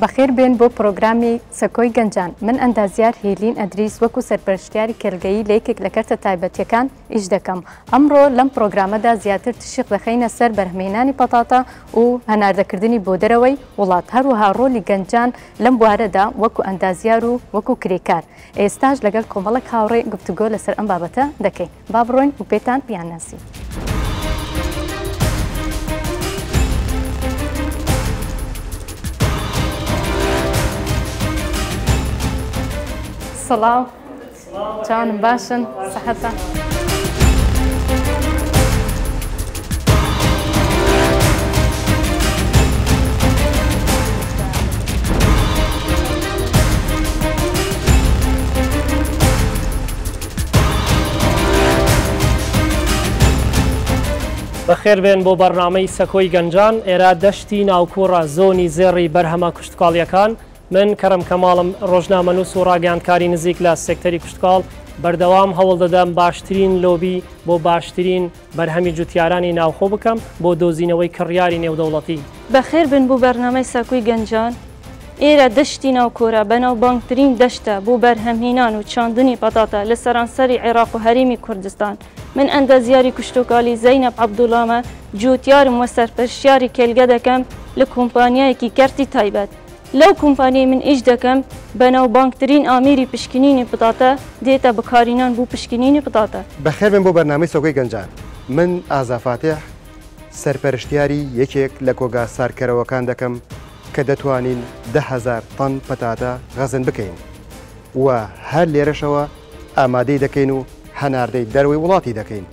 بەخێر بێن بۆ پرۆگرامی سەکۆی گەنجان. من ئەندازیار هیلین ئەدریس وەکو سەرپەرشتیاری کێڵگەیی لە یەکێک لە کەرتە تایبەتیەکان ئیش دەکەم. ئەمڕۆ لەم پرۆگرامەدا زیاتر تشیق دەخەینە سەر بەرهەمهێنانی پەتاتە و هەناردەکردنی بۆ دەرەوەی وڵات، هەروەها ڕۆلی گەنجان لەم بوارەدا وەکو ئەندازیار و وەکو کرێکار. ئێستاش لەگەڵ کۆمەڵێک هاوڕێ گفتوگۆ لەسەر ئەم بابەتە دەکەین. با بڕۆین و پێتان بیانناسین. سڵاو چاوانم باشن سەحەتان. بەخێربێن بۆ بەرنامەی سەکۆی گەنجان، ئێرە دەشتی ناوکوڕە زۆنی زێڕی بەرهەمە کشتوکاڵیەکان، من کەرەم کەماڵم ڕۆژنامەنووس و ڕاگەیاندکاری نزیک لە سێکتەری کشتوکاڵ، بەردەوام هەوڵدەدەم باشترین لۆبی بۆ باشترین بەرهەمی جوتیارانی ناوخۆ بکەم بۆ دۆزینەوەی کڕیاری نێودەوڵەتی. بەخێربێن بۆ بەرنامەی سەکۆی گەنجان، ئێرە دەشتی ناوکۆرە بەناوبانگترین دەشتە بۆ بەرهەمهێنان و چاندنی پەتاتە لە سەرانسەری عێراق و هەرێمی کوردستان. من ئەندازیاری کشتوکاڵی زەینەب عەبدوڵامە، جوتیارم و سەرپەرشتیاری کێلگە دەکەم لە کۆمپانیایەکی کەرتی تایبەت. لەو کۆمپانیای من ئیش دەکەم بەناوبانگترین ئامێری پشکنینی پتاتە دێتە بەکارهێنان بۆ پشکنینی پتاتە. بەخێربێن بۆ بەرنامەی سەکۆی گەنجان، من ئازا فاتیح سەرپەرشتیاری یەکێک لە کۆگا ساردکەرەوەکان دەکەم کە دەتوانین 10,000 تەن پەتاتە غەزن بکەین و هەر لێرەشەوە ئامادەی دەکەین و هەناردەی دەرەوەی وڵاتی دەکەین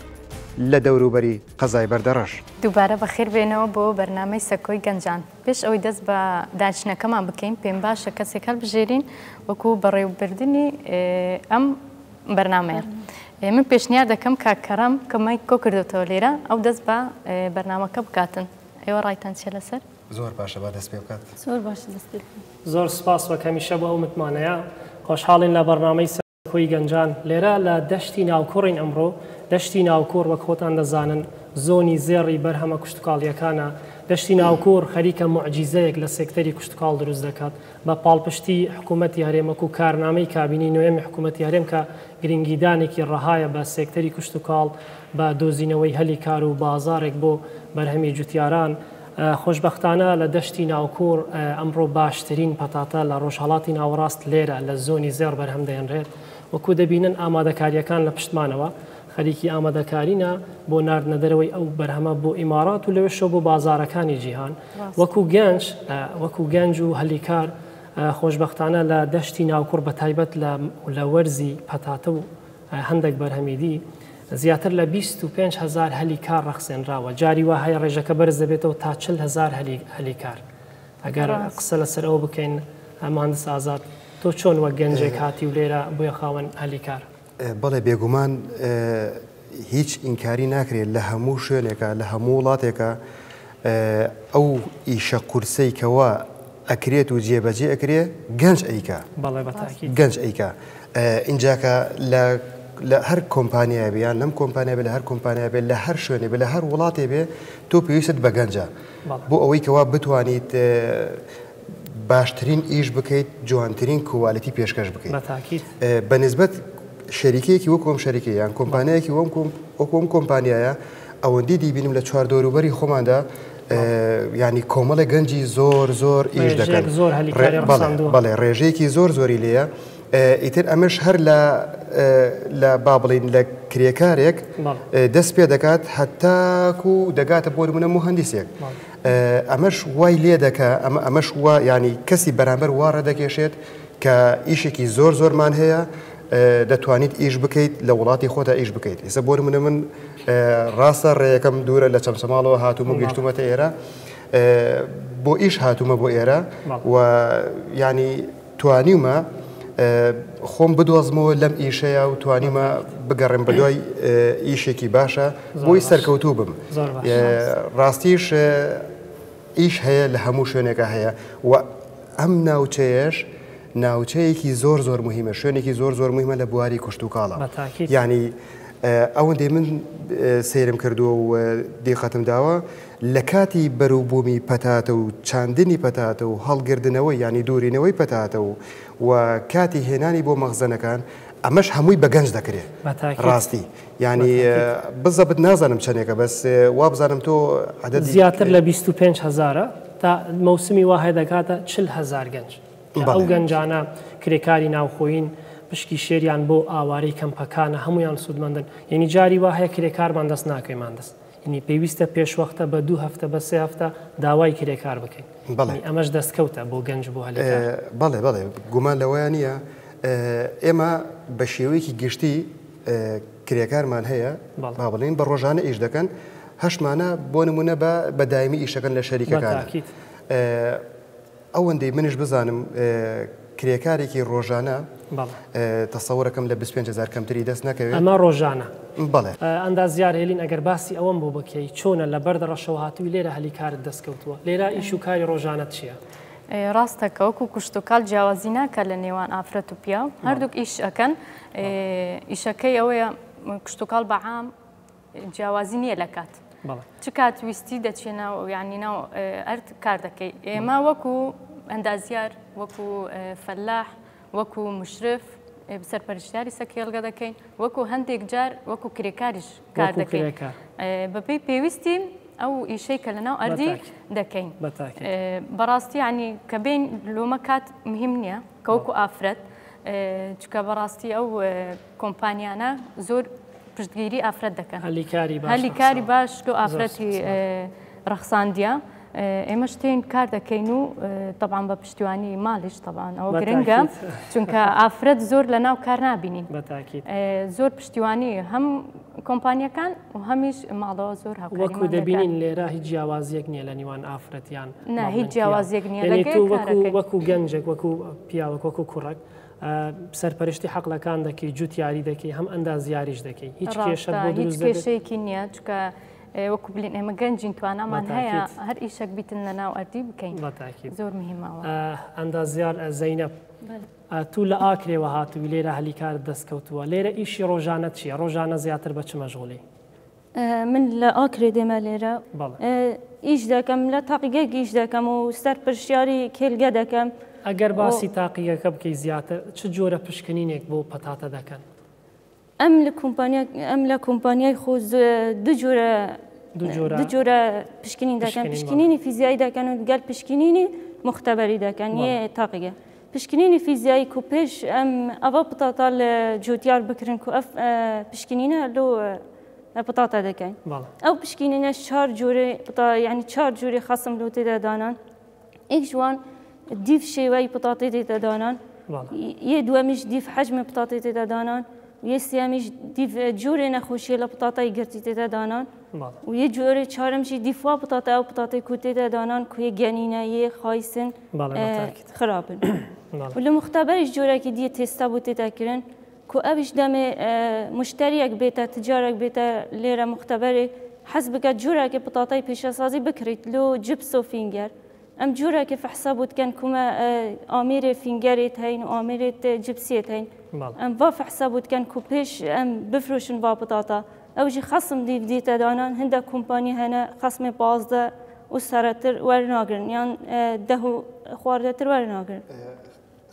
لە دەوروبەری قەزای بەردەڕەش. دووبارە بەخێربێنەوە بۆ بەرنامەی سەکۆی گەنجان. پێش ئەوەی دەست بە دانیشتنەکەمان بکەین پێم باشە کەسێک هەڵبژێرین وەکو بەڕێوبردنی ئەم بەرنامەیە. من پێشنیار دەکەم کاک کەرەم کە مایک کۆ کردوتەوە لێرە ئەو دەست بە بەرنامەکە بکاتن. ئێوە ڕایتان چیە لەسەر؟ زۆر باشە با دەست پێ بکات. زۆر باشە دەست پێ بکەین. زۆر سوپاس وەک هەمیشە بۆ ئەو متمانەیە. خۆشحاڵین لە بەرنامەی سەکۆی گەنجان لێرە لە دەشتی ناوکوڕین ئەمڕۆ، دەشتی ناوکوڕ وەک خۆتان دەزانن زۆنی زێڕی بەرهەمە کشتوکاڵییەکانە، دەشتی ناوکوڕ خەریکە موعجیزەیەک لە سێکتەری کشتوکاڵ دروست دەکات بە پاڵپشتی حکوومەتی هەرێم وەکو کارنامەی کابینەی نۆیەمی حکوومەتی هەرێم کە گرنگیدانێکی ڕەهایە بە سێکتەری کشتوکاڵ بە دۆزینەوەی هەلی کار و بازاڕێک بۆ بەرهەمی جوتیاران. خۆشبەختانە لە دەشتی ناوکوڕ ئەمڕۆ باشترین پەتاتە لە ڕۆژهەڵاتی ناوەڕاست لێرە لە زۆنی زێڕ بەرهەم دەهێنرێت. وەکو دەبینن ئامادەکارییەکان لە پشتمانەوە خەریکی ئامادەکارینە بۆ ناردنە دەرەوەی ئەو بەرهەمە بۆ ئیمارات و لەوێشەوە بۆ بازاڕەکانی جیهان. وەکو گەنج وەکو گەنج و هەلی کار خۆشبەختانە لە دەشتی ناوکوڕ بەتایبەت لە وەرزی پەتاتە و هەندێک بەرهەمی دی زیاتر لە 25 هەزار هەلی کار ڕەخسێنراوە، جاری وا هەیە ڕێژەکە بەرز دەبێتەوە تا 40 هەزار هەلی کار. ئەگەر قسە لەسەر ئەوە بکەین مهندس ئازاد، تۆ چۆن وەک گەنجێک هاتی و لێرە بوویە خاوەن هەلی کار؟ بەڵێ بێگومان هیچ ئینکاری ناکرێت لە هەموو شوێنێکا لە هەموو وڵاتێکا ئەو ئیشە قورسەی کەوا ئەکرێت و جێبەجێ ئەکرێ گەنج ئەیکا. بەڵێ بە تاکید. گەنج ئەیکا. ئینجاکە لە لە هەر کۆمپانیای بێ یان لەم کۆمپانیا بێ لە هەر کۆمپانیا بێ لە هەر شوێنێ بێ لە هەر وڵاتێ بێ تۆ پێویستت بە گەنجە بۆ ئەوەی کەوا بتوانیت باشترین ئیش بکەیت جوانترین quality پێشکەش بکەیت بە تاکید. بە نسبەت شەریکەیەکی وەکو ئەم شەریکەیە یان کۆمپانیایەکی وەکو ئەم کۆمپانیایە ئەوەندەی دەیبینم لە چواردەوروبەری خۆماندا یانی کۆمەڵێک گەنجی زۆر زۆر ئیش دەکەن زۆر هەلی کاری ڕەخساندووە. بەڵێ ڕێژەیەکی زۆر زۆری لێیە ئیتر ئەمەش هەر لە لە با بڵین لە کرێکارێک دەست پێ دەکات هەتاکو دەگاتە بۆ نمونە موهەندیسێک ئەمەش وای لێ دەکا ئەمە ئەمەش وا ینی کەسی بەرامبەر وا ڕێدەکێشێت کە ئیشێکی زۆر زۆرمان هەیە دەتوانیت ئیش بکەیت لە وڵاتی خۆتا ئیش بکەیت ئێستا بۆ نمونە من ڕاستە ڕێیەکەم دوورە لە چەمچەماڵەوە هاتووم و گەشتومەتە ئێرە بۆ ئیش هاتوومە بۆ ئێرە و ینی توانیومە خۆم بدۆزمەوە لەم ئیشەیە و توانیمە بگەڕێم بە دوای ئیشێکی باشە بۆی سەرکەوتوو بم ڕاستیش ئیش هەیە لە هەموو شوێنێکا هەیە و ئەم ناوچەیەش ناوچەیەکی زۆر زۆر مهمە شوێنێکی زۆر زۆر مهمە لە بواری کشتوکاڵە یعنی. ئەوەندەی من سەیرم کردووە و دیقەتم داوە لە کاتی بەروبوومی پەتاتە و چاندنی پەتاتە و هەڵگردنەوەی یانی دوورینەوەی پەتاتە و و کاتی هێنانی بۆ مەخزەنەکان ئەمەش هەمووی بە گەنج دەکرێ ڕاستی یانی بزەبت نازانم چەندێکە بەس وابزانم تۆ عەدەدی زیاتر لە 25 هەزارە تا مەوسمی وا هەیە دەکاتە 40 هەزار گەنج. کە ئەو گەنجانە کرێکاری ناوخۆیین پشکی شێریان بۆ ئاوارەی کەمپەکانە هەموویان سوودمەندن یعنی جاری وا هەیە کرێکارمان دەست ناکەوێ مهندس یعنی پێویستە پێشوەختە بە دوو هەفتە بە سێ هەفتە داوای کرێکار بکەین بەڵێ ئەمەش دەستکەوتە بۆ گەنج بۆ هەلی کار. بەڵێ بەڵێ گومان لەوەیا نییە ئێمە بە شێوەیەکی گشتی کرێکارمان هەیە با بڵێین بە ڕۆژانە ئیش دەکەن هەشمانە بۆ نمونە بە بە دایمی ئیشەکەن لە شەریکەکان ئەوەندەی منیش بزانم کرێکارێکی ڕۆژانە تەسەورەکەم لە 25 هەزار کەمتری دەست نەکەوێت. ئەمە ڕۆژانە؟ بەڵێ. ئەندازیار هێلین ئەگەر باسی ئەوەم بۆ بکەی چۆنە لە بەردەڕەشەوە هاتووی لێرە هەلی کارت دەست کەوتووە لێرە ئیش و کاری ڕۆژانەت چییە؟ ڕاستە کە وەکو کوشتوکاڵ جیاوازی ناکات لە نێوان ئافرەت و پیاو هەردووک ئیش ئەکەن ئیشەکەی ئەوەیە کشتوکاڵ بە عام جیاوازی نییە لە کات چ کات ویستی دەچێ ناو یعنی ناو ئەرد کار دەکەی ئێمە وەکو ئەندازیار وەکو فەلاح وەکو مشرف سەرپەرشتیاری سەکێڵگە دەکەین وەکو هەندێک جار وەکو کرێکاریش کار دەکەین بەپێی پێویستی ئەو ئیشەی کە لەناو ئەردی دەکەین بەڕاستی ینی کە بین لۆمە کات مهم نییە کە وەکو ئافرەت چکە بەڕاستی ئەو کۆمپانیانە زۆر پشتگیری ئافرەت دەکەن هەلی کاری باش هەلی کاری باش لۆ ئافرەتی ڕەخساندیە ئێمەش تێین کار دەکەین و تەبان بە پشتیوانی ماڵیش تەبان ئەوە گرنگە چونکە ئافرەت زۆر لە ناو کار نابینین زۆر پشتیوانی هەم کۆمپانیەکان و هەمیش ماڵەوە زۆر وەکو دەبینین لێرە هیچ جیاوازیەک نییە لە نیوان ئافرەتیان هیچ جیاوازیەک نییە وەکو گەنجێک وەکو پیاوەک وەکو کوڕک سەرپەرشتی حەقلەکان دەکەی جوتیاری دەکەی هەم ئەندازیاریش دەکەی هیچ کێشەت بۆ دروست دەبێت؟ کێشەیەکی نییە چونکە وەکو بلین ئێمە گەنجین توانامان هەیە هەر ئیشەک بیتن لە ناو ئەردی بکەین زۆر مهمەوە. ئەندازیار زەینەب تو لە ئاکرێوە هاتووی لێرە هەلی کارت دەست کەوتووە لێرە ئیشی ڕۆژانەت چییە ڕۆژانە زیاتر بە چ مەشغوڵی؟ من لە ئاکرێ دێمە لێرە ئیش دەکەم لە تاقیگەیەک ئیش دەکەم و سەرپرشیاری کێلگە دەکەم. ئەگەر باسی تاقیگەکە بکەی زیاتر چ جۆرە پشکنینێک بۆ پەتاتە دەکەن؟ ئەم لە کۆمپانیا ئەم لە کۆمپانیای خۆ دوو جۆرە دوو جۆرە پشکنین دەکەن پشکنینی فیزیایی دەکەن و گەل پشکنینی مختبەری دەکەن یە تاقیگە پشکنینی فیزیایی کو پێش ئەم ئەڤ پتاتا لە جوتیار بکرن کو ئەف پشکنینە لۆ پتاتا دەکەین ئەو پشکینینەش چار جۆرێ پتا یعنی چار جۆری خەسم لۆ تێدا دانان یەک ژوان دیف شێوەی پتاتی تێدا دانان یە دووەمیش دیف حەجمی پتاتی تێدا دانان یە سێمیش دیف جۆرێ نەخۆشیە لە پتاتای گرتی تێدا دانان و یە جۆرێ چارەمشی دیفوا پتاتا ئەو پتاتی کو تێدا دانان کو یە گەنینە یە خایسن خراپن و لە مختبەریش جۆرێکی دیە تێستا بۆ تێدا کرن کو ئەویش دەمێ مشتریەک بێتە تجارێک بێتە لێرە مختبەرێ حەز بکە جۆرێکی پتاتای پیشەسازی بکڕیت لۆ جپس و finger ئەم جۆرێکی فحسە بۆ دکەن کومە ئامێرێ finger ێت هەین و ئامێرێت جپسیێت هەین ئەم وا فحسە بۆ دکەن کو پێش ئەم بفرۆشن وا پتاتا ئەوژی خەسم دیف دیتە دانان هەندە کۆمپانی هەنە خەسمێ 15 و سەرتر وەرناگرن یان دە و خواردەتر وەرناگرن.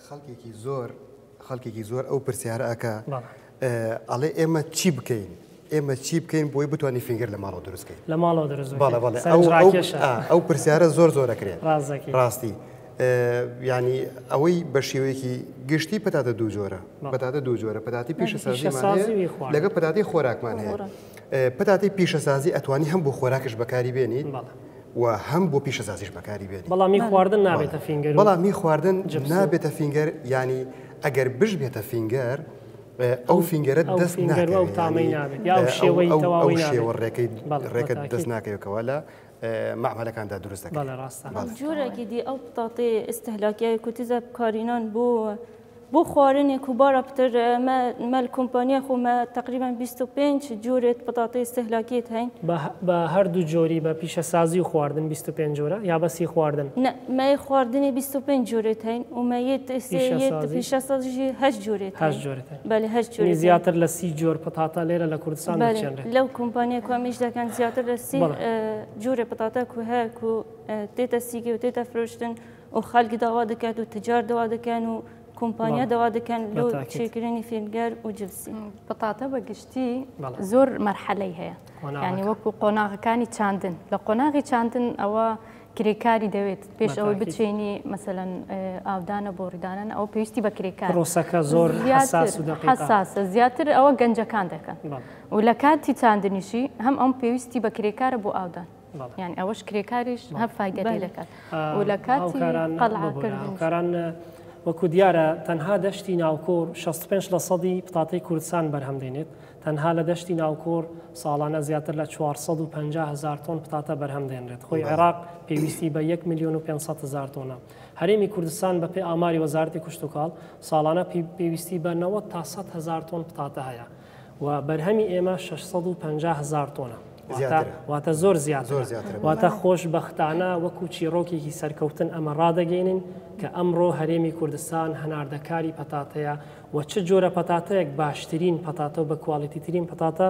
خەڵکێکی زۆر خەڵکێکی زۆر ئەو پرسیارە ئەکا ئەڵێ ئێمە چی بکەین ئێمە چی بکەین بۆی بتوانین finger لە ماڵەوە دروست بکەین لە ماڵەوە دروست بەڵێ بەڵێ ئەو پرسیارە زۆر زۆر ئەکرێت ڕاستی ینی ئەوەی بە شێوەیەکی گشتی پەتاتە دوو جۆرە پەتاتە دوو جۆرە پەتاتی پیشەسازیمان هەیە لەگە پەتاتی خۆراکمان هەیە پەتاتی پیشەسازی ئەتوانی هەم بۆ خۆراکش بەکاری بێنیت و هەم بۆ پیشەسازیش بەکاری بێنیت بەڵام می خواردن نابێتە finger بەڵام می خواردن نابێتە finger ینی ئەگەر بش بێتە finger ئەو finger ە دەست ناکەوێت شێوە ڕێکەی ڕێکە دەست ناکەوێتەوە لە مەعمەلەکاندا دروست دەکەن. بەڵێ ڕاستە. جۆرێکی دی ئەو پتاتەی ئیستهلاکیای کو تزە بکارینان بۆ بۆ خواردنێ کوبارە پتر مە مە لە کۆمپانیای خۆ مە تەقریبەن 25 جۆرێت پتاتەی ئیستهلاکیت هەین. بە هەردوو جۆری بە پیشەسازی و خواردن 25 جۆرە یا بەس هی خواردن؟ نە مە ی خواردنێ 25 جۆرێت هەین و مە یت پیشەسازی؟ پیشەسازیشی 8 جۆرێت هەین. 8 جۆرێت هەین. بەلێ 8 جۆرێت یعنی هەین. زیاتر لە 30 جۆر پتاتە لێرە لە کوردستان بەلێ دەچێنرێت. لەو کۆمپانیای کو ئەم ئیش دەکەن زیاتر لە 30 بەڵێ. جۆرێ پتاتە کو هەیە کو تێتە سیکێ و تێتە فرۆشتن و خەلک داوا دەکات و تجار داوا دەکەن و کۆمپانیا داوا دەکەن لۆ چێکردنی finger و جبسی. پەتاتە بە گشتی زۆر مەرحەلەی هەیە، یانی وەکو قۆناغەکانی چاندن. لە قۆناغی چاندن ئەوە کرێکاری دەوێت پێش ئەوەی بچێنی مەسەلەن ئاودانە بۆڕیدانن ئەوە پێویستی بە کرێکار. پرۆسەکە زۆر حەساس و دەقیقە. حەساسە زیاتر ئەوە گەنجەکان دەکەن و لە کاتی چاندنیشی هەم ئەم پێویستی بە کرێکارە بۆ ئاودان. یانی ئەوەش کرێکاریش هەر فایدە لێ دەکات و لە کاتی قەلعکردن هاوکاران وەکو دیارە تەنها دەشتی ناوکۆر 65 لە سەدی پتاتەی کوردستان بەرهەم دێنێت تەنها لە دەشتی ناوکۆر ساڵانە زیاتر لە 450 هزار تۆن پتاتە بەرهەم دێنرێت خۆی عێراق پێویستی بە 1 میلیۆن و 500 هزار تۆنە هەرێمی کوردستان بەپێ ئاماری وەزارەتی کشتوکاڵ ساڵانە پێویستی بە 90 تا 100 هزار تۆن پتاتە هەیە و بەرهەمی ئێمە 650 هزار تۆنە واتە زۆر زیاترە واتە خۆشبەختانە وەکو چیڕۆکێکی سەرکەوتن ئەمە ڕادەگەینین کە ئەمڕۆ هەرێمی کوردستان هەناردەکاری پەتاتەیە و چ جۆرە پەتاتەیەک باشترین پەتاتە و بە quality ترین پەتاتە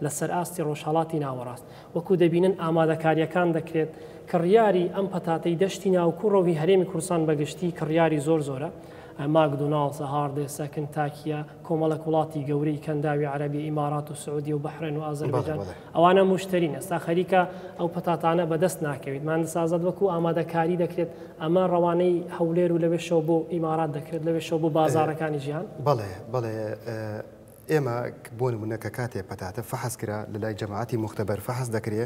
لەسەر ئاستی ڕۆژهەڵاتی ناوەڕاست وەکو دەبینن ئامادەکارییەکان دەکرێت کڕیاری ئەم پەتاتەی دەشتی ناوکوڕەوهی هەرێمی کوردستان بەگشتی کڕیاری زۆر زۆرە ماکدوناڵدزە، هاردێسە، کنتاکییە، کۆمەڵێک وڵاتی گەورەی کەنداوی عەرەبی، ئیمارات و سعودیە و بەحرێن و ئازەربەیجان ئەوانە موشتەرین. ئێستا خەریکە ئەو پەتاتانە بەدەست ناکەویت. مهندس ئازاد وەکو ئامادەکاری دەکرێت ئەمە ڕەوانەی هەولێر و لەوێشەوە بۆ ئیمارات دەکرێت، لەوێشەوە بۆ بازاڕەکانی جیهان؟ بەڵێ، بەڵێ. ئێمە بۆ نمونە کە کاتێ پەتاتە فەحس کرا لە لای جەماعەتی موختەبەر فەحس دەکرێ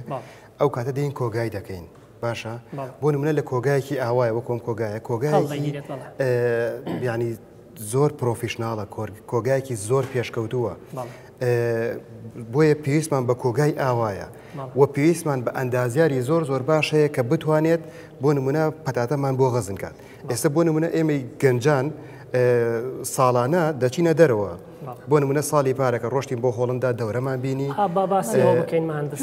ئەو کاتە دێین کۆگای دەکەین. باشە بۆ نمونە لە کۆگایەکی ئاوایە وەکو ئەم کۆگایە کۆگایەکی یعنی زۆر professional ە کۆگایەکی زۆر پێشکەوتووە بۆیە پێویستمان بە کۆگای ئاوایە و پێویستمان بە ئەندازیاری زۆر زۆر باش هەیە کە بتوانێت بۆ نمونە پەتاتەمان بۆ غەزن کات ئێستا بۆ نمونە ئێمەی گەنجان ساڵانە دەچینە دەرەوە بۆ نمونە ساڵی پارەکە ڕۆشتین بۆ هۆڵندا دەورەمان بینی. با باسی ئەوە بکەین مهندس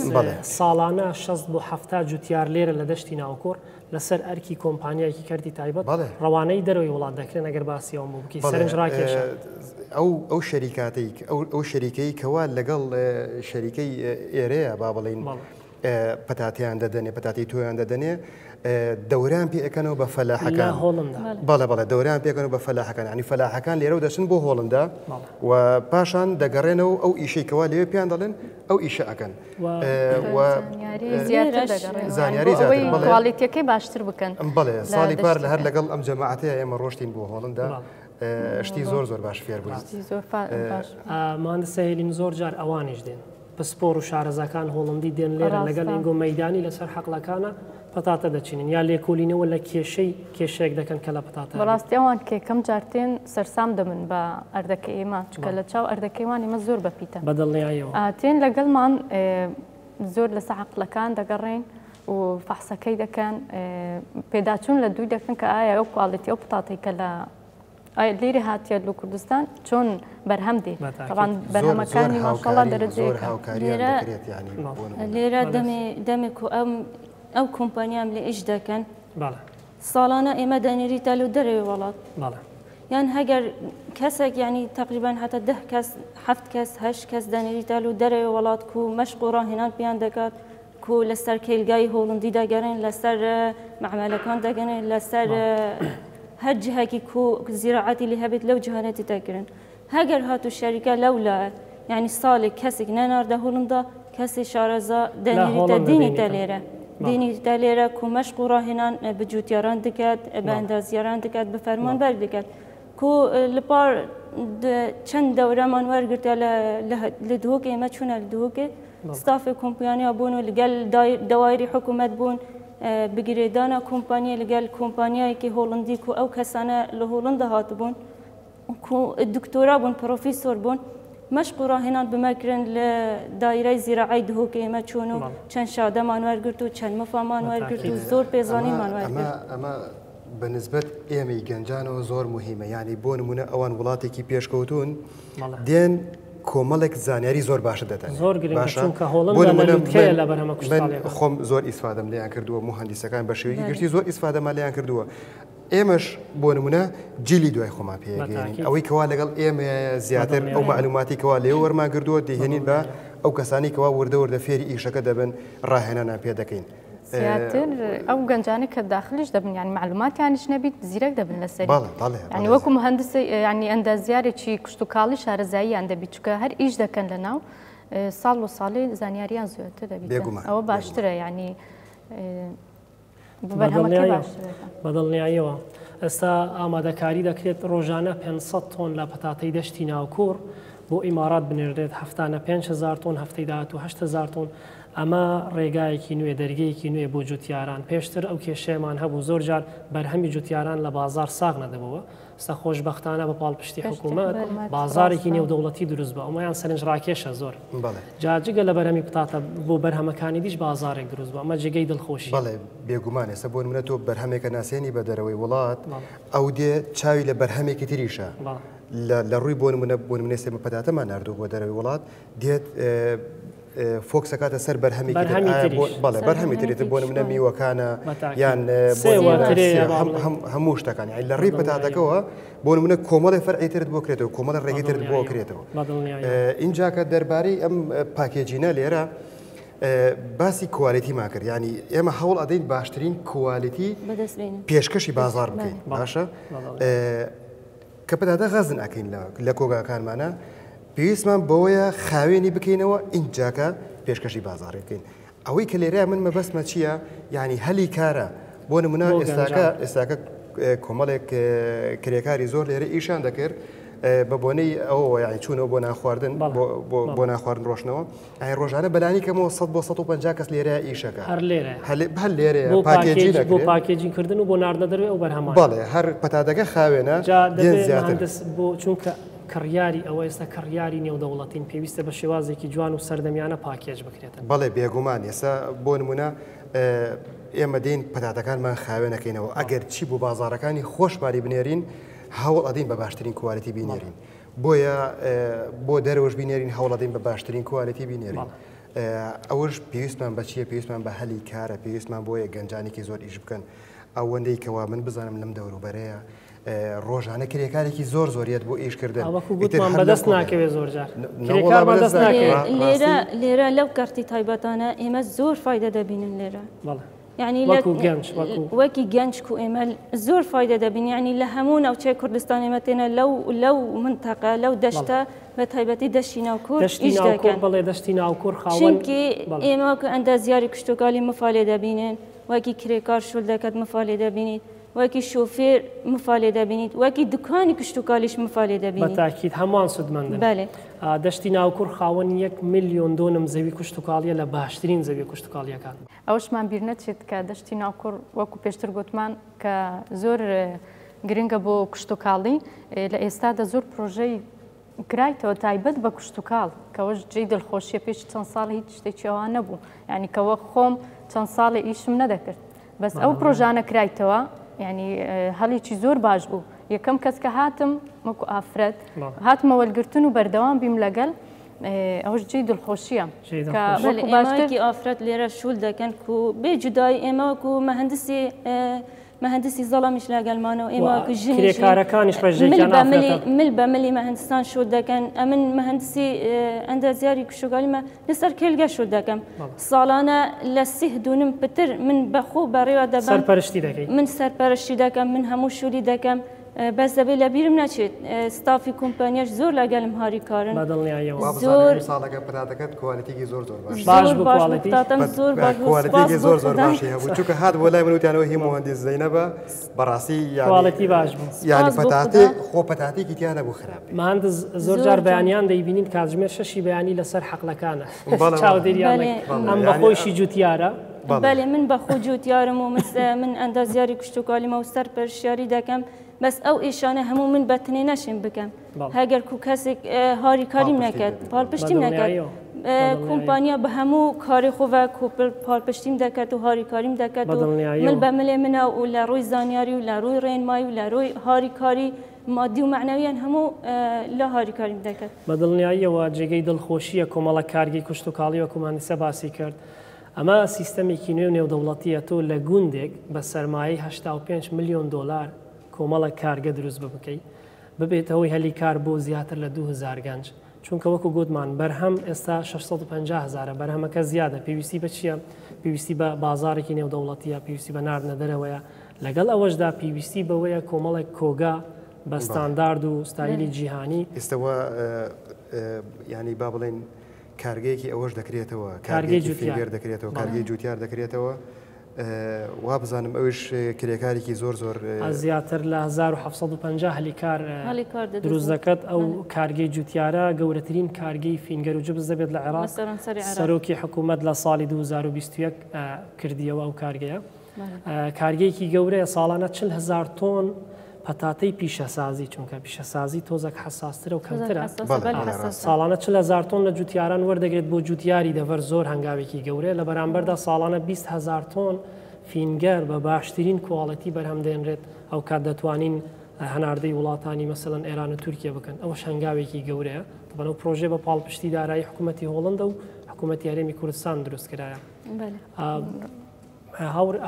ساڵانە 60 بۆ 70 جوتیار لێرە لە دەشتی ناوکۆڕ لەسەر ئەرکی کۆمپانیایەکی کەرتی تایبەت ڕەوانەی دەرەوەی وڵات دەکرێن ئەگەر باسی ئەوەم بۆ بکەی سەرنج ڕاکێشە. ئەو ئەو شەریکاتەی ئەو شەریکەی کەوا لەگەڵ شەریکەی ئێرەیە با بڵێین پەتاتەیان دەدەنێ پەتاتەی تۆیان دەدەنێ دەوریان پێ ئەکەنەوە بە فەلاحەکان بەڵێ بەڵێ دەوریان پێکەنەوە بە فەلاحەکان ینی فەلاحەکان لێرەوە دەچن بۆ هۆڵندا و پاشان دەگەڕێنەوە ئەو ئیشەی کەوا لەوێ پێیان دەڵێن ئەو ئیشە ئەکەن زانیاری quality ەکەی باشتر بکەن بەڵێ ساڵی پار لە هەر لەگەڵ ئەم جەماعەتەیە ئێمە ڕۆشتین بۆ هۆڵندا شتی زۆر زۆر باش فێر بووین مهندس هێلین زۆر جار ئەوانیش دێن پسپۆڕ و شارەزاکان هۆڵندی دێن لێرە لەگەڵ ئینگۆ مەیدانی لەسەر حەقلەکانە پەتاتە دەچنن یا لێکۆلینەوە لە کێشەی کێشەیەک دەکەن کە لە پەتاتە هەبێت. بەڕاستی ئەوان کە یەکەم جار تێن سەرسام دەبن بە ئەردەکەی ئێمە چونکە لە چاو ئەردەکەی وان ئێمە زۆر بەپیتە. بە دڵنیاییەوە. تێن لەگەڵمان زۆر لەسەر عەقڵەکان دەگەڕێین و فەحسەکەی دەکەن پێداچوون لە دووی دەکەن کە ئایا ئەو quality ئەو پەتاتەی کە لە ئایا لیرە هاتیە لو کوردستان چۆن بەرهەم دێ تەبان بەرهەمەکانی ماشاءاللە دەرەجەیەکە. لێرە دەمێک و ئەم ئەو کۆمپانیام لێ ئیش دەکەن ساڵانە ئێمە دەنێریتە لۆ دەرەوەی وڵات یان هەگەر کەسێک ینی تقریبان هەتا ده کەس هەفت کەس هەشت کەس دەنێریتە لۆ دەرەوەی وڵات کو مەشق و ڕاهێنان پێیان دەکات کو لەسەر کێلگای هۆڵندی دەگەرێن لەسەر مەعمەلەکان دەگەرێن لەسەر هەر جهەکی کو زیراعەتی لێ هەبێت لەو جهانە تێدەگرن هەگەر هاتوو شەریکە لەولا یعنی ساڵێک کەسێک نەناردە هۆڵندا کەسی شارەزا دەنێریتە دینیتە لێرە دینیتە لێرە کو مەشق و ڕاهێنان بە جوتیاران دکات بە ئەندازیاران دکات بە فەرمانبەر دکات کو لەپار چەند دەورەمان وەرگرتە لە دهۆک ئێمە چوونە لە دهۆکێ ستافی کۆمپانیا بوون و لەگەل دەوایری حکوومەت بوون بگرێدانە کۆمپانیا لەگەل کۆمپانیایەکی هۆڵندی کو ئەو کەسانە لە هۆڵندا هاتبوون دکتۆرا بوون پرۆفیسۆر بوون مەشق و ڕاهێنان بمەکرن لە دایرەی زیراعی دهۆک ئێمە چوون و چەند شادەمان وەرگرت و چەند مفامان وەرگرت و زۆر پێزانینمان وەرگرت. ئەمە بە نسبەت ئێمەی گەنجانەوە زۆر موهیمە یانی بۆ نمونە ئەوان وڵاتێکی پێشکەوتوون دێن کۆمەڵێک زانیاری زۆر باشت دەدەن زۆر گرنگە چونکە هۆڵندا لە لوتکەیە لە بەرهەمە کشتوکاڵیەکان. خۆم زۆر ئیسفادەم لێیان کردووە موهەندیسەکان بە شێوەیەکی گشتی زۆر ئیسفادەمان لێیان کردووە ئێمەش بۆ نمونە جیلی دوای خۆمان پێگەین ئەوەی کەوا لەگەڵ ئێمە زیاتر ئەو معلوماتی کەوا لێ وەرمان گردووە دەهێنین بە ئەو کەسانی کەوا وردە وردە فێری ئیشەکە دەبن ڕاهێنانان پێ دەکەین. زیاتر ئەو گەنجانە کە داخلیش دەبن یان معلوماتیانیش نەبیت زیرەک دەبن لەسەر ینی وەکو مهندس ینی ئەندازیارێکی کشتتوکاڵی شارەزاییان دەبیت چکە هەر ئیش دەکەن لە ناو ساڵ و ساڵی زانیاریان زیاتر دەبیت ئەوە باشترە ینی بەدڵنیاییەوە ئێستا ئامادەکاری دەکرێت ڕۆژانە 500 تۆن لە پەتاتەی دەشتی ناوکوڕ بۆ ئیمارات بنێردرێت هەفتانە 5000 تۆن هەفتەی داهاتوو 8000 تۆن ئەمە ڕێگایەکی نوێ، دەرگەیەکی نوێ بۆ جوتیاران، پێشتر ئەو کێشەیەمان هەبوو زۆر جار بەرهەمی جوتیاران لە بازاڕ ساغ نەدەبۆوە، ئێستا خۆشبەختانە بە پاڵپشتی حکوومەت بازاڕێکی نێودەوڵەتی دروست بووە، ئەمەیان سەرنجڕاکێشە زۆر. جا جگە لە بەرهەمی پتاتە بۆ بەرهەمەکانی دیش بازاڕێک دروست بووە، ئەمە جێگەی دڵخۆشییە. بەڵێ بێگومان، ئێستا بۆ نموونە تۆ بەرهەمێکە ناسێنی بە دەرەوەی وڵات، ئەو دێ چاوی لە بەرهەمێکی تریشە، لە ڕووی بۆ نموونە بۆ نموونە ئێستا ئێمە پەتاتەمان ناردووە بۆ دەرەوەی وڵات، دێت focus ئەکاتە سەر بەرهەمێکی بەڵێ بەرهەمی تری بۆ منە میوەکانە یان هەموو شتەکان یان لە ڕێی پەتاتەکەەوە بۆ منە کۆمەڵی فەرعی ترت بۆ کرێتەوە کۆمەڵی ڕێگەی ترت بۆ کرێتەوە ئینجاکە دەربارەی ئەم packaging ە لێرە باسی quality مان کرد ینی ئێمە هەوڵ ئەدەین باشترین quality پێشکەشی بازار بکەین باشە کە پەتاتە غەزن ئەکەین لە کۆگاکانمانە پێویستمان بەوەیە خاوێنی بکەینەوە ئینجاکە پێشکەشی بازاڕی بکەین ئەوەی کە لێرە من مەبەستمە چییە یعنی هەلی کارە بۆ نمونە ئێستاکە ئێستاکە کۆمەڵێک کرێکاری زۆر لێرە ئیشان دەکرد بە بۆنەی ئەوەوە یعنی چوونەوە بۆ ناخواردن بۆ ناخواردن ڕۆشنەوە ئەی ڕۆژانە بەلانی کەمەوە 100 بۆ 150 کەس لێرە ئیشەکە هەر لێرە هەر لێرە بۆ package ی بۆ packaging کردن و بۆ ناردنە دەروێ ئەو بەرهەمە بەڵێ هەر پەتاتەکە خاوێنە دێن زیاتر بۆ چونکە کڕیاری ئەوە ئێستا کڕیاری نێودەوڵەتین پێویستە بە شێوازێکی جوان و سەردەمیانە package بکرێتن. بەڵێ بێگومان ئێستا بۆ نمونە ئێمە دێین پەتاتەکانمان خاوێنەکەینەوە ئەگەر چی بۆ بازاڕەکانی خۆشمانی بنێرین هەوڵ ئەدەین بە باشترین quality بینێرین بۆیە بۆ دەرەوەش بینێرین هەوڵەدەین بە باشترین quality بینێرین ئەوەش پێویستمان بە چییە پێویستمان بە هەلی کارە پێویستمان بۆیە گەنجانێکی زۆر ئیش بکەن ئەوەندەی کەوا من بزانم لەم دەوروبەرەیە ڕۆژانە کرێکارێکی زۆر زۆر یەت بۆ ئیش کردن وەکو گوتمان بەدەست ناکەوێت زۆر جار کرێکار بەدەست ناکەوێت لێرە لێرە لەو کەرتی تایبەتانە ئێمە زۆر فایدە دەبینن لێرە یعنی وەکو گەنج وەکی گەنج کو ئێمە زۆر فایدە دەبین یعنی لە هەموو ناوچەی کوردستان ئێمە تێنە لەو لەو منتەقە لەو دەشتە بە تایبەتی دەشتی ناوکۆر دەشتی ناوکۆر بەڵێ دەشتی ناوکۆر خاوەن چونکی ئێمە وەکو ئەندازیاری کشتوکاڵی مفا لێ دەبینن وەکی کرێکار شول دەکات مفا لێ دەبینیت وەکی شۆفێر مفا لێ دەبینیت وەکی دوکانی کشتوکالیش مفا لێ دەبینیت. بە تاکید هەمووان سوودمەندن. بەلێ. دەشتی ناوکوڕ خاوەنی یەک ملیۆن دۆنم زەوی کشتوکاڵیە لە باشترین زەویە کشتوکاڵیەکان. ئەوەشمان بیر نەچێت کە دەشتی ناوکوڕ وەکو پێشتر گوتمان کە زۆر گرنگە بۆ کشتوکاڵی لە ئێستادا زۆر پرۆژەی کرایتەوە تایبەت بە کشتوکاڵ کەوەش جێی دڵخۆشیە پێش چەند ساڵ هیچ شتێکی ئەوان نەبوو یعنی کەوە خۆم چەند ساڵێ ئیشم نەدەکرد بەس ئەو پرۆژانە کرایتەوە یعنی هەڵیکی زۆر باش بوو یەکەم کەس کە هاتم وەکو ئافرەت هاتمە وەرگرتن و بەردەوام بیم لەگەل ئەوش جێی دڵخۆشیە باشترکی ئافرەت لێرە شول دەکەن و بێ جودایی ئێمە وەکو مەهندسی مهندسی زەڵامیش لەگەلمانە و ئێمە وەکو ژنیش کرێکارەکانیش ڕێژەیەکیان ئافرەتە. مل بە ملی مهندسان شوت دەکەن ئەمن مهندسی ئەندازیاری کشتوکاڵیمە لەسەر کێلگە شوت دەکەم ساڵانە لە سیه دونم پتر من بەخۆ بەڕێوە دەبەم سەرپەرشتی دەکەی من سەرپەرشتی دەکەم من هەموو شولی دەکەم بەس دەبێ لەبیرم نەچێت ستافی کۆمپانیاش زۆر لەگەلم هاریکارن بە دڵنیاییەوە. زۆر وابزانم ساڵەکە پەتاتەکەت quality کی زۆر زۆر باش باش بوو quality پەتاتەم زۆر باش بوو quality کی زۆر زۆر باشی هەبوو چونکە هات بۆ لای من وتیانەوە هی موهەندیس زەینەبە بەڕاستی quality باش بوو یانی پەتاتێ خۆ پەتاتێکی تیا نەبوو خراپ مهندس زۆر جار بەیانیان دەیبینین کاتژمێر شەشی بەیانی لەسەر حەقلەکانە چاودێریان ئەم بەخۆیشی جوتیارە بەێ من بەخۆ جوتیارم و من ئەندازیاری کشتتوکالیمە و سەر پەرشیاری دەکەم بەس ئەو ئیشانە هەموو من بە تنێ نەشێم بکەم هەگەر کو کەسێک هاریکاریم نەکەت پاڵپشتیم نەکات. کۆمپانیا بە هەموو کاری خۆ پاڵپشتیم دەکات و هاریکاریم دەکات و مل بە ملێ منە و لە ڕووی زانیاری و لە ڕووی ڕێنمایی و لە ڕووی هاریکاری مادی و مەعنەویان هەموو لە هاریکاریم دەکات. بە دڵنیاییەوە جێگەی دڵخۆشییە کۆمەڵە کارگەی کشتوکاڵی وەکو مهندسە باسی کرد ئەمە سیستەمێکی نوێ و نێودەوڵەتییە تۆ لە گوندێک بە سەرمایەی 85 ملیۆن دۆلار کۆمەڵە کارگە دروست ببکەی ببێتە هۆی هەلی کار بۆ زیاتر لە 2000 گەنج چونکە وەکو گوتمان بەرهەم ئێستا 650 هەزارە بەرهەمەکە زیادە پێویستی بە چییە؟ پێویستی بە بازاڕێکی نێودەوڵەتیە پێویستی بە ناردنە دەرەوەیە لەگەڵ ئەوەشدا پێویستی بەوەیە کۆمەڵێک کۆگا بە ستاندارد و ستایلی جیهانی. ئێستا وا یانی با بڵێین کارگەیەکی ئەوەش دەکرێتەوە، کارگەیەکی finger دەکرێتەوە، کارگەی جوتیار دەکرێتەوە. وا بزانم ئەوش کرێکارێکی زۆر زۆر زیاتر لە 1750 هەلی کار دروست دەکات ئەو کارگەی جوتیارە گەورەترین کارگەی finger و جبس دەبێت لە عێراق سەرۆکی حکوومەت لە ساڵی 2021 کردیەوە ئەو کارگەیە. کارگەیەکی گەورەیە ساڵانە 40 هەزار تۆن پەتاتەی پیشەسازی چونکە پیشەسازی تۆزەک حەساسترە و کەمترە ساڵانە 40 هەزار تۆن لە جوتیاران وەردەگرێت بۆ جوتیاری دەڤەر زۆر هەنگاوێکی گەورەیە لە بەرامبەردا ساڵانە 20 هەزار تۆن finger بە باشترین quality بەرهەم دێنرێت ئەو کات دەتوانین هەناردەی وڵاتانی مەسەلەن ئێران و تورکیا بکەن ئەوەش هەنگاوێکی گەورەیە تەبەن ئەو پرۆژەیە بە پاڵپشتی دارایی حکوومەتی هۆڵندە و حکوومەتی هەرێمی کوردستان دروست کرایە.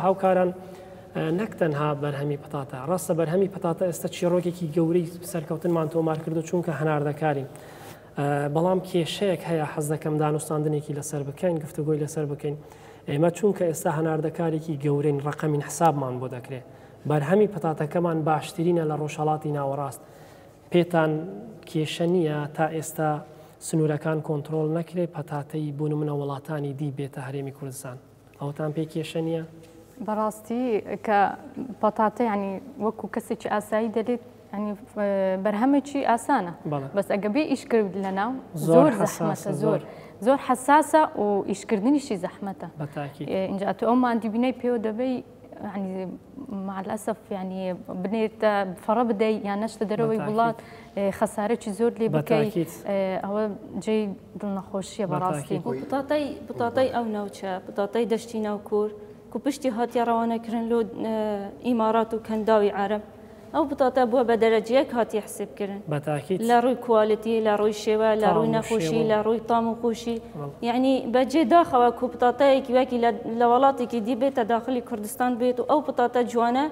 هاوکاران نەک تەنها بەرهەمی پەتاتە، ڕاستە بەرهەمی پەتاتە ئێستا چیڕۆکێکی گەورەی سەرکەوتنمان تۆمار کردو چونکە هەناردەکارین. بەڵام کێشەیەک هەیە حەز دەکەم دانوستاندنێکی لەسەر بکەین گفتوگۆی لەسەر بکەین ئێمە چونکە ئێستا هەناردەکارێکی گەورەین ڕقەمین حسابمان بۆ دەکرێت بەرهەمی پەتاتەکەمان باشترینە لە ڕۆژهەڵاتی ناوەڕاست پێتان کێشە نییە تا ئێستا سنوورەکان کۆنتترۆل نەکرێت پەتاتەی بۆ نمونە وڵاتانی دی بێتە هەرێمی کوردستان ئەوەتان پێ کێشە نییە؟ بەڕاستی کە پەتاتە ینی وەکو کەسێکی ئاسایی دەلێت ینی بەرهەمێکی ئاسانە بەس ئەگە بێ ئیش کرد لە ناو زۆر زەحمەتە زۆر زۆر حساسە و ئیشکردنیشی زەحمەتە اینجا تۆ ئەو مادیبینەی پێوە دەبەی يعني مع الاسف يعني بنێتە فەڕە بدەی یان نەشتە دەرەوەی وڵات خەسارێکی زۆر لێ بکەیت ئەوە جێی دڵنەخۆشیە بەڕاستی. پتاتەی پتاتەی ئەو ناوچە پتاتەی دەشتی ناوکور کو پشتی هاتیە ڕەوانە کرن لۆ ئیمارات و کەنداوی عەرەب ئەو پتاتە بووە بە دەرەجە یەک هاتیە حسێب کرن لە ڕووی quality لە ڕووی شێوە لە ڕووی نەخۆشی لە ڕووی تام و خۆشی یعنی بە جێ داخەوە کو پتاتەیەکی وەکی لە وڵاتێکی دی بێتە داخلی کوردستان بێت و ئەو پتاتە جوانە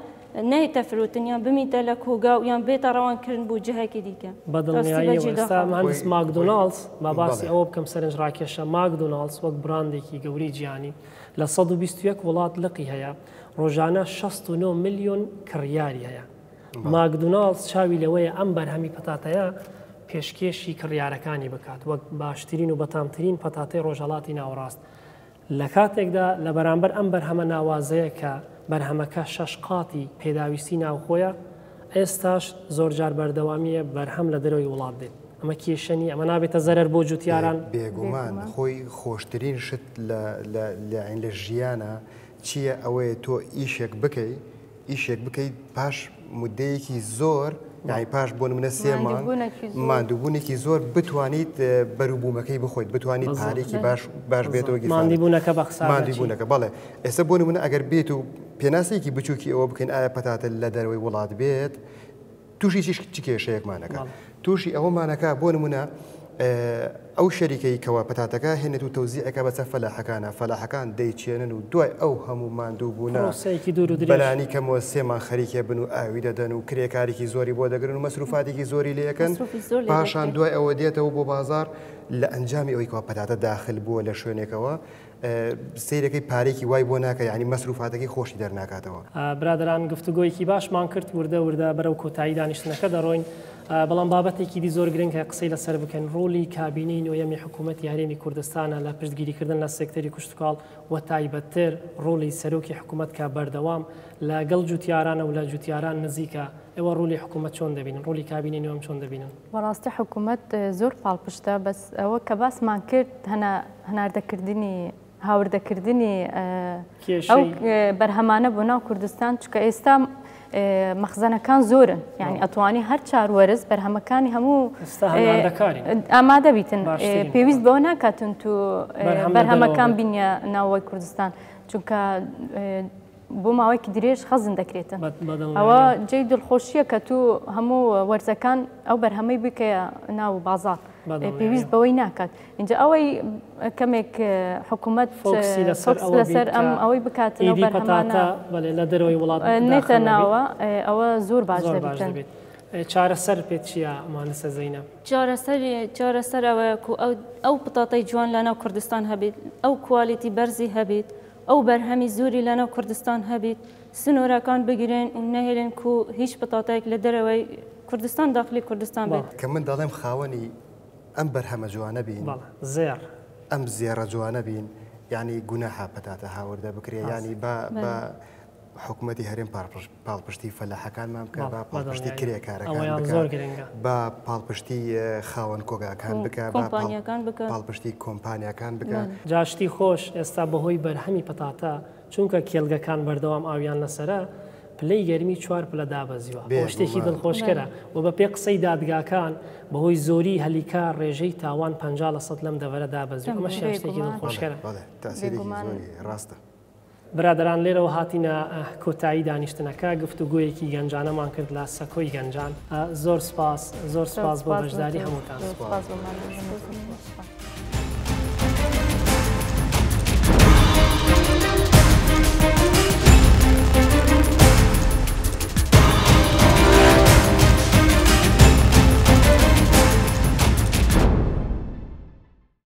نەیتە فرۆتن یان بمیتە لە کۆگا و یان بێتە ڕەوان کرن بۆ جهەکی دیکە. بە دڵنیاییەوە ئێستا مهندس ماکدۆناڵدز با باسی ئەوە بکەم سەرنجڕاکێشە ماکدۆناڵدز وەک براندێکی گەورەی جیهانی لە 121 وڵات لقی هەیە ڕۆژانە 69 ملیۆن کڕیاری هەیە ماکدۆناڵدز چاوی لەوەیە ئەم بەرهەمی پەتاتەیە پێشکێشی کڕیارەکانی بکات وەک باشترین و بەتامترین پەتاتەی ڕۆژهەڵاتی ناوەڕاست لە کاتێکدا لە بەرامبەر ئەم بەرهەمە ناوازەیە کە بەرهەمەکە شەش قاتی پێداویستی ناوخۆیە، ئێستاش زۆرجار بەردەوامییە بەرهەم لە دەرەوەی وڵات دێت. ئەمە کێشە نییە؟ ئەمە نابێتە زەرەر بۆ جوتیاران؟ بێگومان خۆی خۆشترین شت لە لە لە ژیانا چییە ئەوەیە تۆ ئیشێک بکەی ئیشێک بکەیت پاش مدەیەکی زۆر یانی پاش بۆ نمونە سێ مانگ ماندووبوونێکی زۆر بتوانیت بەروبوومەکەی بخۆیت بتوانیت پارێکی باش باش بێتەوە ماندیبوونەکە بە خسار ماندووبوونەکە بەڵێ ئێستا بۆ نمونە ئەگەر بێت و پێناسێکی بچووکی ئەوە بکەین ئایا پەتاتە لە دەرەوەی وڵات بێت تووشی چیش چ کێشەیەکمانەکە تووشی ئەوەمانەکە بۆ نمونە ئەو شەریکەی کەوا پەتاتەکە هێنێت و تەوزیعەکە بەسەر فەلاحەکانە فەلاحەکان دەیچێنن و دوای ئەو هەموو ماندوو بوونە پرۆسەیەکی دوور و درێژ بەلانی کەمەوە سێ مانگ خەریکێ بن و ئاوی دەدەن و کرێکارێکی زۆری بۆ دەگرن و مەسروفاتێکی زۆری لێ ئەکەن مەسروفی زۆر لێ پاشان دەکرێت. دوای ئەوە دێتەوە بۆ بازاڕ لە ئەنجامی ئەوەی کەوا پەتاتە داخل بووە لە شوێنێکەوە سەیرەکەی پارەیەکی وای بۆ ناکا یانی مەسروفاتەکەی خۆشی دەرناکاتەوە. برادەران گفتوگۆیەکی باشمان کرد وردە وردە بەرەو کۆتایی دانیشتنەکە دەڕۆین بەڵام بابەتێکی دی زۆر گرنگ هەیە قسەی لەسەر بکەین ڕۆلی کابینەی نۆیەمی حکوومەتی هەرێمی کوردستانە لە پشتگیریکردن لە سێکتەری کشتوکاڵ و تایبەتتر ڕۆلی سەرۆکی حکوومەت کە بەردەوام لەگەڵ جوتیارانە و لە جوتیاران نزیکە ئێوە ڕۆلی حکوومەت چۆن دەبینن ڕۆلی کابینەی نۆیەم چۆن دەبینن؟ بەڕاستی حکوومەت زۆر پاڵپشتە بەس ئەوە کە باسمان کرد هەناردەکردنی هاوردەکردنی ئەو بەرهەمانە بۆ ناو کوردستان چکە ئێستا مەخزەنەکان زۆرن یعنی ئەتوانی هەر چار وەرز بەرهەمەکانی هەموو ئامادە بیتن پێویست بەوە ناکاتن تو بەرهەمەکان بینە ناوەی کوردستان چونکە بۆ ماوەیەکی درێژ خەزن دەکرێتن ئەوە جێی دڵخۆشیە کە تو هەموو وەرزەکان ئەو بەرهەمەی بکەیە ناو بازاڕ پێویست بەوەی ناکات اینجا ئەوەی کەمێک حکوومەت فۆکسی لەسەر ئەم ئەوەی بکات پەتاتە بەێ لە دەرەوەی وڵات نێتە ناوە ئەوە زۆر باش دەبێت. چارەسەر پێت چییە مانسە زەینە؟ چارەسەر چارەسەر ئەوەیە کو ئەو ئەو پتاتەی جوان لەناو کوردستان هەبیت ئەو quality بەرزی هەبیت ئەو بەرهەمی زۆری لەناو کوردستان هەبیت سنوورەکان بگرن و نەهێلن کو هیچ پتاتەیەک لە دەرەوەی کوردستان داخلی کوردستان بێت. کە من دەڵێم خاوەنی ئەم بەرهەمە جوانە بین، بەڵێ زێڕ. ئەم زێڕە جوانە بین، یانی گوناحە پەتاتە هاوردە بکرێ، یانی با با حکومەتی هەرێم پاڵپشتی فەلاحەکانمان بکە، با پاڵپشتی کرێکارەکان بکە، با پاڵپشتی خاوەن کۆگاکان بکە، با پاڵپشتی کۆمپانیاکان بکە. جا شتی خۆش ئێستا بەهۆی بەرهەمی پەتاتە چونکە کێڵگەکان بەردەوام ئاویان لەسەرە پلەی گەرمی چوار پلە دابەزیوە ئەوە شتێکی دڵخۆشکەرە و بەپێی قسەی دادگاکان بەهۆی زۆری هەلی کار ڕێژەی تاوان 50 لە سەد لەم دەڤەرە دابەزیوە ئەمەشیان شتێکی دڵخۆشکەرە. ڕاستە. برادەران لێرەوە هاتینە کۆتایی دانیشتنەکە گفتوگۆیەکی گەنجانەمان کرد لە سەکۆی گەنجان زۆر سپاس زۆر سپاس بۆ بەشداری هەمووتان. سپاس.